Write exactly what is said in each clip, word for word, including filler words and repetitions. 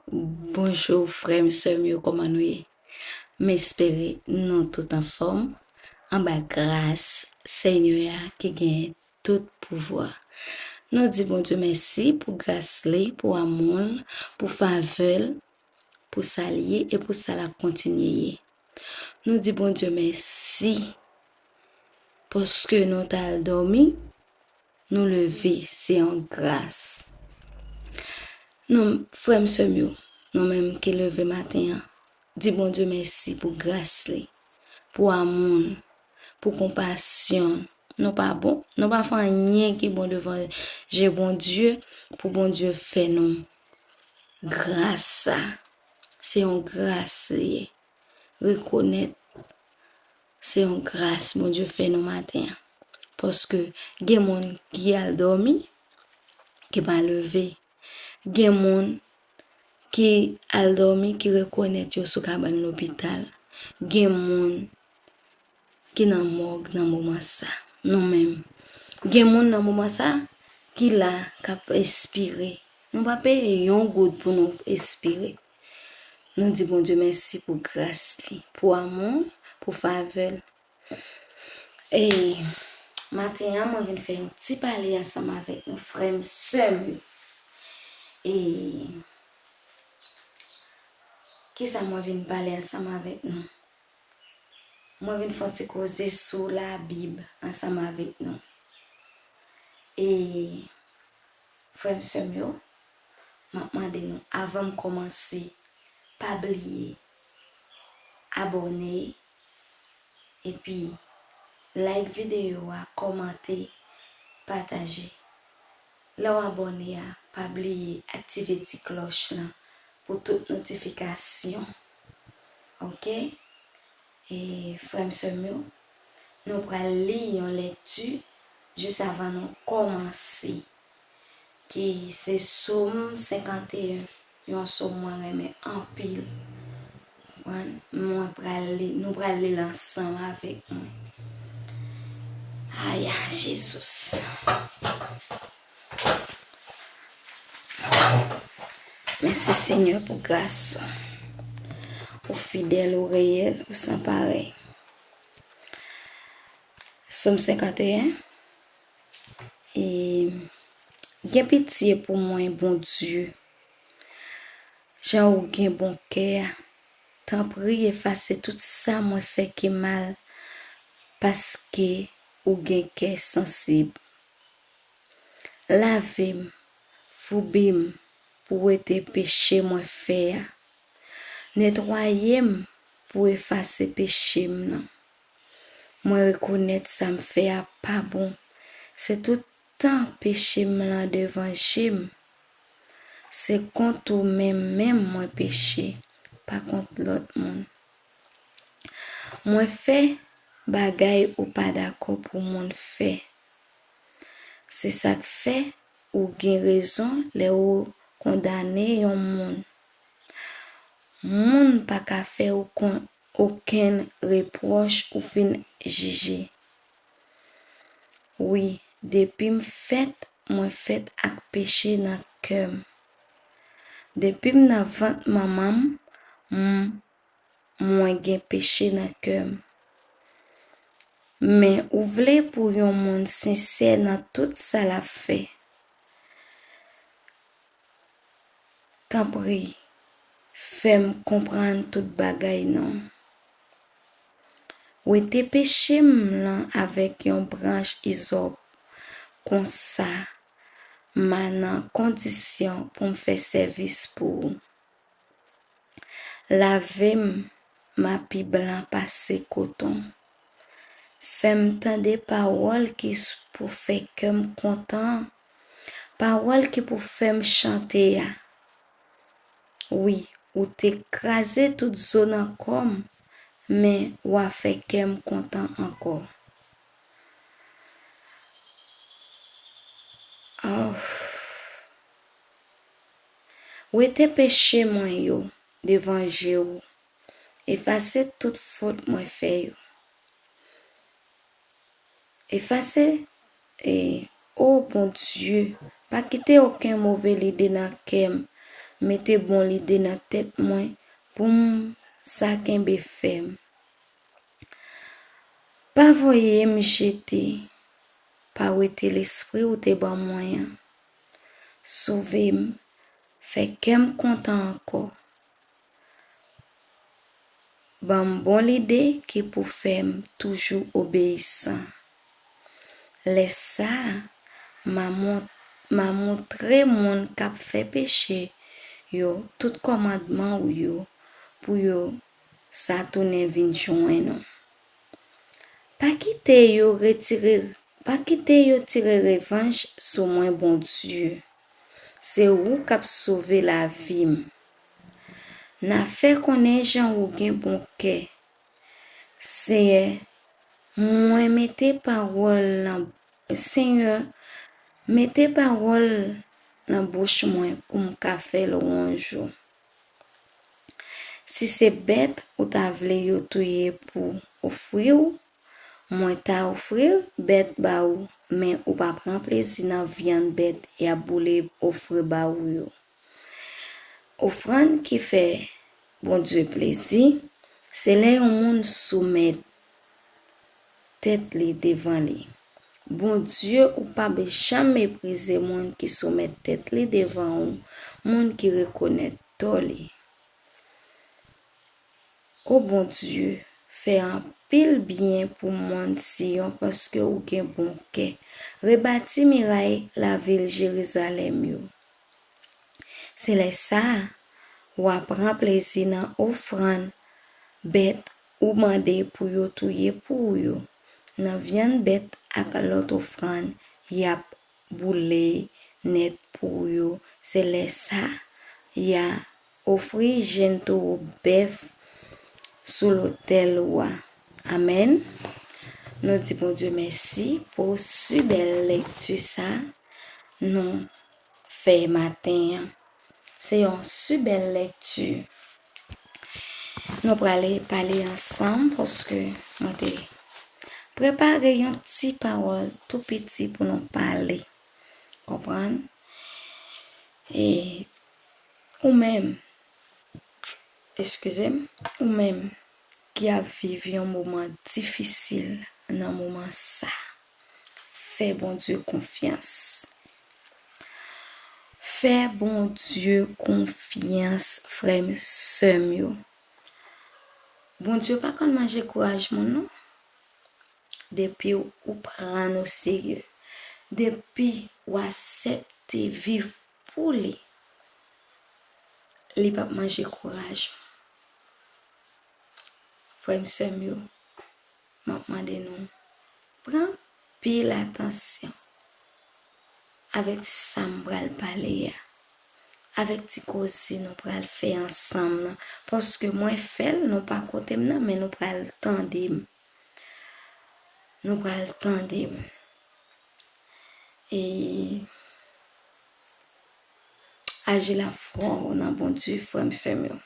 Bonjou, frè m, sè m yo, kòman nou ye? M espere nou tout anfòm, anba gras Senyè a ki gen tout pouvwa. Nou di Bondye mèsi pou gras li, pou amou l, pou favè l, pou sa l ye e pou sa l ap kontinye ye. Nou di Bondye mèsi paske nou t al dòmi, nou leve, se yon gras. Nou, frè m, sè m yo, nou menm ki leve maten an, di Bondye mèsi pou gras li, pou amou l, pou konpasyon l. Nou pa bon, nou pa fè anyen ki bon devan je Bondye, pou Bondye fè nou gras sa. Se yon gras li ye. Rekonèt se yon gras Bondye fè nou maten an. Paske gen moun ki al dòmi, ki pa leve. Gen moun ki al dòmi, ki rekonèt yo sou kabann lopital. Gen moun ki nan mòg nan moman sa. Nou menm, gen moun nan moman sa ki la, k ap espire. Nou pa peye yon goud pou nou espire. Nou di Bondye mèsi pou gras li, pou amou l, pou favè l. E maten an, mwen vin fè yon ti pale ansanm avèk nou, frè m, sè m yo. E kisa mwen vin pale ansanm avèk nou? Mwen vin fè yon ti koze sou Labib ansanm avèk nou. E frè m, sè m yo, m ap mande nou, avan m kòmanse, pa bliye abòne, epi like videyo a, kòmante, pataje. Lè w abòne a, pa bliye aktive ti klòch lan pou tout notifikasyon. Oke? E frè m, sè m yo, nou pral li yon lekti jis avan nou kòmanse, ki se Sòm senkanteyen, yon sòm mwen renmen anpil. Konprann? Mwen pral li, nou pral li l ansanm avèk mwen. Aya, Jezi. Mèsi, Senyè, pou gras ou. Ou fidèl, ou reyèl, ou san parèy. Sòm senkanteyen. E gen pitye pou mwen, Bondye. Jan ou gen bon kè a, tanpri efase tout sa mwen fè ki mal, paske ou gen kè sansib. Lave m, foubi m pou wete peche mwen fè a. Netwaye m pou efase peche m nan. Mwen rekonèt sa m fè a pa bon. Se tout tan peche m lan devan je m. Se kont ou menm menm mwen peche, pa kont lòt moun. Mwen fè bagay ou pa dakò pou moun fè. Se sa k fè ou gen rezon lè ou kondane yon moun. Moun pa ka fè ou kon-, okenn repwòch ou fin jije. Wi, depi m fèt, mwen fèt ak peche nan kè m. Depi m nan vant manman m, m, mwen gen peche nan kè m. Men ou vle pou yon moun sensè nan tout sa l ap fè. Tanpri, fè m konprann tout bagay non. Wete peche m lan avèk yon branch izòp, konsa m a nan kondisyon pou m fè sèvis pou ou. Lave m, m a pi blan pase koton. Fè m tande pawòl ki s-, pou fè kè m kontan, pawòl ki pou fè m chante a. Wi, ou te kraze tout zo nan kò m, men w a fè kè m kontan ankò. Oh. Wete peche mwen yo devan je w. Efase tout fot mwen fè yo. Efase, e, o Bondye, pa kite okenn move lide nan kè m. mete bon lide nan tèt mwen pou m sa kenbe fèm. Pa voye m jete, pa wete lespri w te ban mwen an. Sove m, fè kè m kontan ankò. Ban m bon lide ki pou fè m toujou obeyisan. Lè sa a, m a mon-, m a montre moun k ap fè peche yo tout kòmandman w yo, pou yo sa tounen vin jwenn ou. Pa kite yo retire, pa kite yo tire revanj sou mwen, Bondye. Se ou k ap sove lavi m. N a fè konnen jan ou gen bon kè. Senyè, mwen mete pawòl nan, Senyè, mete pawòl nan bouch mwen pou m ka fè lwanj ou. Si se bèt ou ta vle yo touye pou ofri w, mwen ta ofri bèt ba ou, men ou pa pran plezi nan vyann bèt y ap boule ofri ba ou yo. Ofrann ki fè Bondye plezi, se lè yon moun soumèt tèt li devan li. Bondye, ou p ap janm meprize moun ki soumèt tèt li devan ou, moun ki rekonèt tò li. O Bondye, fè anpil byen pou mòn Siyon, paske ou gen bon kè. Rebati miray lavil Jerizalèm yo. Se lè sa a, w a pran plezi nan ofrann bèt ou mande pou yo touye pou ou yo, nan vyann bèt ak lòt ofrann y ap boule nèt pou ou yo. Se lè sa a, y a ofri jenn towo bèf sou lotèl ou a. Amèn. Nou di Bondye mèsi pou si bèl lekti sa a nou fè maten an. Se yon si bèl lekti. Nou prale pale ansanm paske mwen te prepare yon ti pawòl tou piti pou nou pale. Konprann? E ou menm, eskize m, ou menm ki ap viv yon moman difisil nan moman sa, fè Bondye konfyans. Fè Bondye konfyans, frè m, sè m yo. Bondye pa konn manje kouraj moun, non. Depi ou pran o serye, depi w aksepte viv pou li, li p ap manje kouraj ou. Frè m, sè m yo, m ap mande nou, pran anpil atansyon avèk sa m pral pale a, avèk ti koze nou pral fè ansanm nan, paske mwen fè l, nou pa kote m nan, men nou pral tande m. Nou pral tande m. E aji lafwa w nan Bondye, frè m, sè m yo.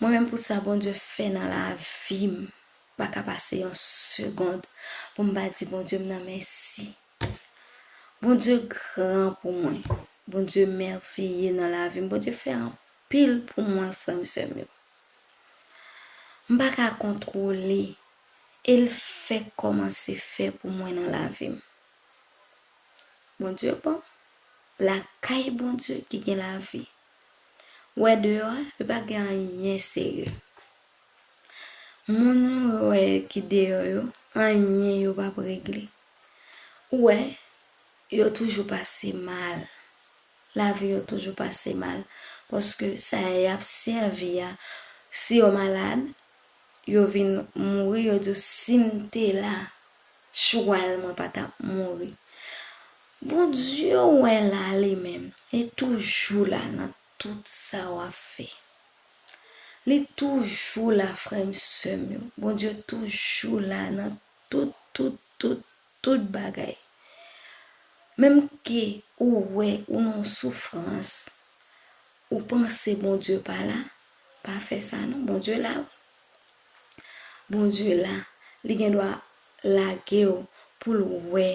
Mwen menm pou sa Bondye fè nan lavi m, pa ka pase yon segond pou m pa di Bondye m nan mèsi. Bondye gran pou mwen. Bondye mèveye nan lavi m. Bondye fè anpil pou mwen, frè m, sè m yo. M pa ka kontwole e l fèk kòmanse fè pou mwen nan lavi m. Bondye bon. Lakay Bondye ki gen lavi. Ou wè deyò a, yo pa gen anyen serye. Moun ou wè ki deyò yo, anyen yo p ap regle. Ou wè, yo toujou pase mal. Lavi yo toujou pase mal. Paske sa y ap sèvi a, si yo malad, yo vin mouri, yo di, "Si m te la, chwal mwen pa t ap mouri." Bondye wè la li menm, li toujou la nan tout sa w ap fè. Li toujou la, frè m, sè m yo. Bondye toujou la nan tout, tout, tout, tout bagay. Menm ke ou wè ou nan soufrans, ou panse Bondye pa la, pa fè sa non, Bondye la wi. Bondye la, li gen dwa lage w pou l wè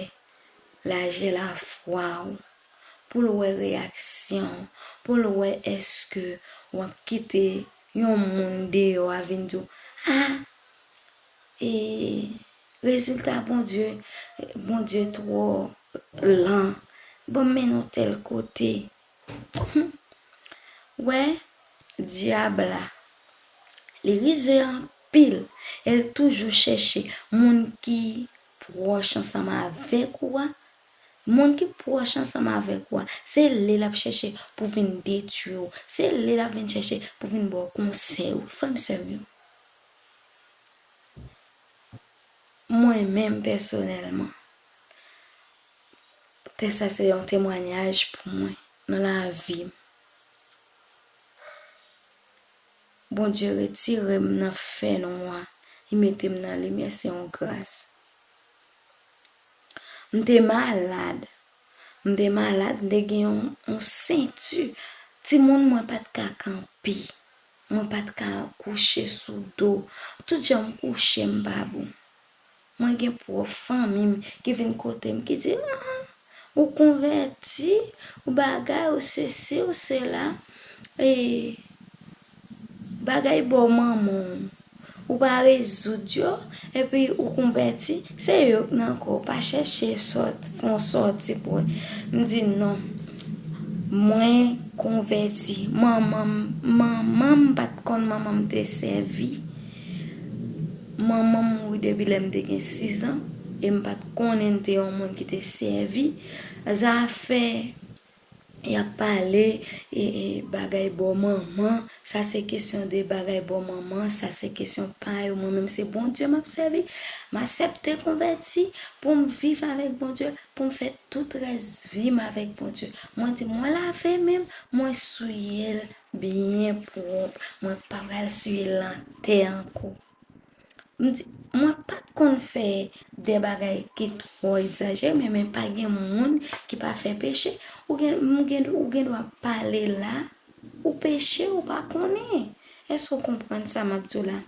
lajè lafwa w, pou l wè reyaksyon w, pou l wè èske w ap kite yon moun deyò a vin di w, a, e, rezilta Bondye, Bondye twò lan, ban m mennen w tèl kote. Wè, dyab la, li rize anpil, e l toujou chèche moun ki pwòch ansanm avèk ou a. Moun ki pwòch ansanm avèk ou a, se li l ap chèche pou vin detwi w, se li l ap vin chèche pou vin ba w konsèy, wi, frè m, sè m yo. Mwen menm pèsonèlman, tè sa se yon temwanyaj pou mwen nan lavi m. Bondye retire m nan fènwa, li mete m nan limyè, se yon gras. M te malad. M te malad, m te gen yon, yon senti. Timoun mwen pa t ka kanpe. Mwen pa t ka kouche sou do. Tout jan m kouche, m pa bon. Mwen gen pwòf fanmi m ki vin kote m, ki di, a, ou konvèti, ou bagay, ou sesi, ou sela. E, bagay bò manman w, ou pa rezoud yo, epi ou konvèti, se yo k nan kò w, pa chèche sòt, fè yon sòti pou. M di non, mwen konvèti. Manman m, manman m pa t konn manman m te sèvi. Manman m mouri depi lè m te gen sizan, e m pa t konnen m te yon moun ki te sèvi. Zafè y ap pale, e, e, bagay bò manman, sa se kesyon de bagay bò manman, sa se kesyon pa yo. Mwen menm se Bondye m ap sèvi. M aksepte konvèti pou m viv avèk Bondye, pou m fè tout rès vi m avèk Bondye. Mwen di, mwen lave men m, mwen souye l byen pwòp. Mwen pa pral souye l nan tè ankò. M di, mwen pa t konn fè de bagay ki twò egzajere, men, men pa gen moun ki pa fè peche. Ou gen, m gen, ou gen dwa pale la, ou peche, ou pa konnen. Èske w konprann sa m ap di w la?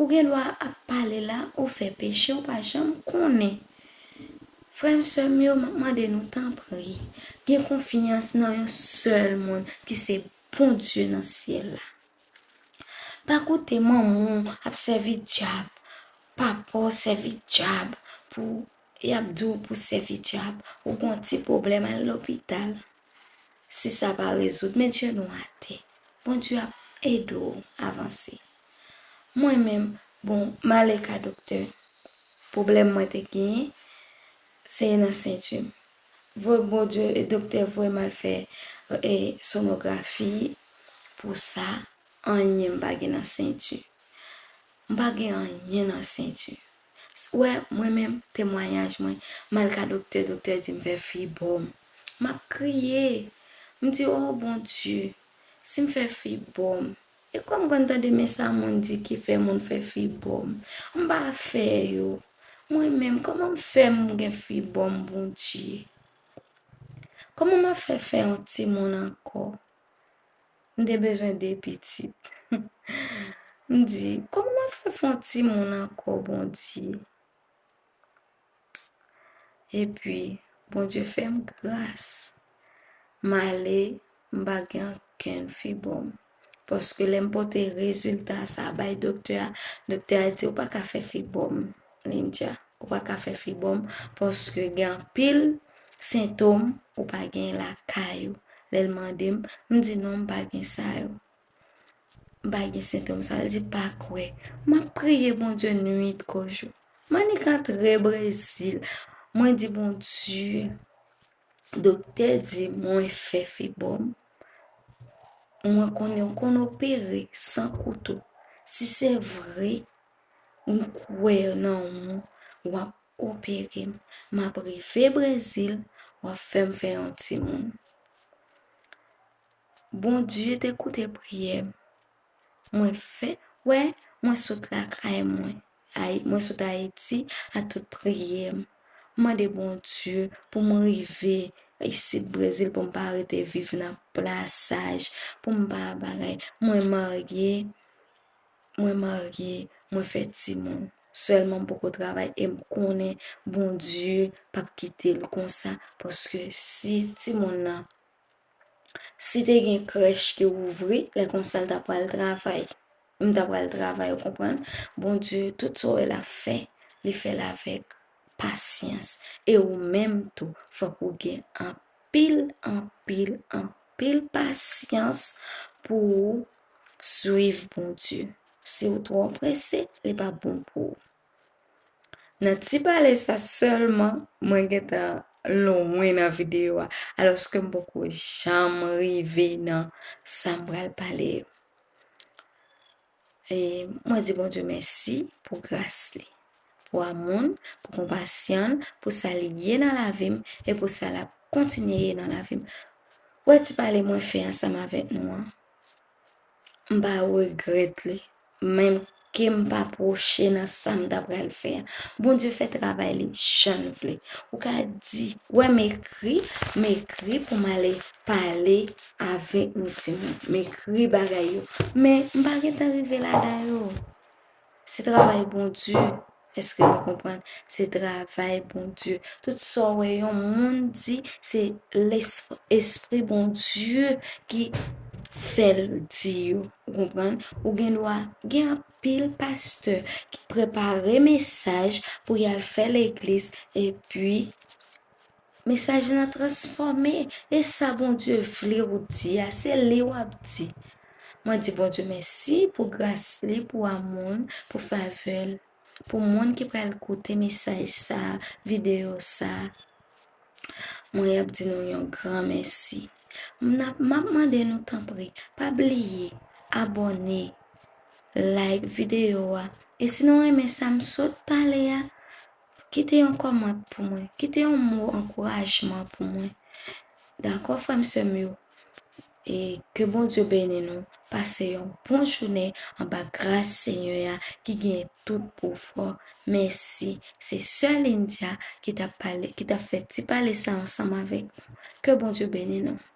Ou gen dwa ap pale la, ou fè peche, ou pa janm konnen. Frè m, sè m yo, m ap mande nou, tanpri, gen konfyans nan yon sèl moun, ki se Bondye nan syèl la. Pa koute manman w ap sèvi dyab, papa w sèvi dyab, pou y ap di w pou sèvi dyab, ou gen yon ti pwoblèm, al lopital. Si sa pa rezoud, met jenou atè. Bondye ap ede w avanse. Mwen menm, bon, m ale ka doktè. Pwoblèm mwen te genyen, se nan senti m. Voye Bondye, e doktè voye m al fè, e, sonografi pou sa, anyen m pa gen nan senti. M pa gen anyen nan senti. S-, wè, mwen menm, temwayaj mwen, m al ka doktè, doktè di m fè fibwòm. M ap kriye. M di, o Bondye, si m fè fibwòm, e kòm m konn tande men sa moun di ki fè moun fè fibwòm, m pa fè yo. Mwen menm, kòman m fè m gen fibwòm, Bondye? Kòman m ap fè fè yon timoun ankò? M te bezwen de pitit. M di, kòman m ap fè fè yon timoun ankò, Bondye? Epi, Bondye fè m gras. M ale, m pa gen okenn fibwòm. Paske lè m pote rezilta sa bay doktè a, doktè a di, ou pa ka fè fibwòm, Lyndia. Ou pa ka fè fibwòm, paske gen anpil sentòm ou pa gen lakay ou. Lè l mande m, m di, non, m pa gen sa yo. M pa gen sentòm sa, l di pa kwè. M ap priye Bondye nwit kou jou. M annik antre Brezil. Mwen di, Bondye, doktè di mwen fè fibwòm. Mwen konnen w konn opere san kouto. Si se vre, m kwè nan ou, w ap opere m. M ap rive Brezil, w ap fè m fè yon timoun. Bondye te koute priyè m. Mwen fè, wè, mwen sot lakay mwen. Ay-, mwen sot Ayiti ak tout priyè m. M mande Bondye pou m rive isit Brezil, pou m pa rete viv nan plasaj, pou m pa bagay. Mwen marye, mwen marye, mwen fè timoun. sèlman m poko travay e m konnen Bondye p ap kite l konsa, paske si timoun nan, si te gen krèch ki ouvri, lè konsa l ta pral travay. M ta pral travay, ou konprann? Bondye, tout sa w wè l ap fè, li fè l avèk pasyans. E ou menm tou, fòk ou gen anpil, anpil, anpil pasyans pou ou swiv Bondye. Si w twò prese, li p ap bon pou ou. Nan ti pale sa sèlman, mwen gentan lwen nan videyo a, alòske m poko janm rive nan sa m pral pale yo. E mwen di Bondye mèsi pou gras li, pou amou l, pou konpasyon l, pou sa li ye nan lavi m e pou sa l ap kontinye ye nan lavi m. Wè ti pale mwen fè ansanm avèk nou an, m pa regrèt li, menm ke m pa pwoche nan sa m ta pral fè a. Bondye fè travay li jan l vle. Ou ka di, wè m ekri, m ekri pou m ale pale avèk nou timoun. M ekri bagay yo. Men m pa gentan rive ladan yo. Se travay Bondye. Èske nou konprann? Se travay Bondye. Tout sa w wè yon moun di, se lespri, espri Bondye ki fè l di yo. Ou konprann? Ou gen dwa gen anpil pastè ki prepare mesaj pou y al fè legliz, epi mesaj lan transfòme. E sa Bondye vle ou di a, se li w ap di. Mwen di Bondye mèsi pou gras li, pou amou l, pou favè l, pou moun ki pral koute mesaj sa, videyo sa. Mwen ap di nou yon gran mèsi. M ap, m ap mande nou tanpri, pa bliye abòne, like videyo a. E si nou renmen sa m sot pale a, kite yon kòmant pou mwen, kite yon mo ankourajman pou mwen. Dakò, frè m, sè m yo? E ke Bondye beni nou. Pase yon bon jounen anba gras Senyè a ki gen tout pouvwa. Mèsi. Se sè Lindia ki t ap pale, ki t ap fè ti pale sa ansanm avèk nou. Ke Bondye beni nou.